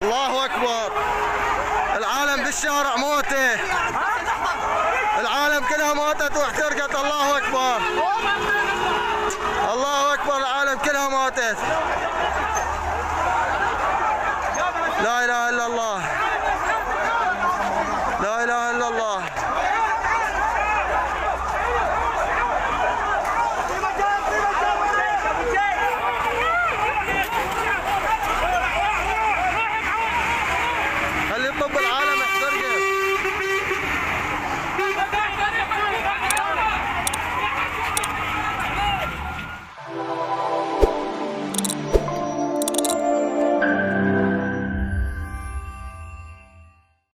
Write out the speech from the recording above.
الله اكبر، العالم بالشارع موته، العالم كلها موتت واحترقت. الله اكبر، الله اكبر، العالم كلها موتت. لا اله الا الله، لا اله الا الله.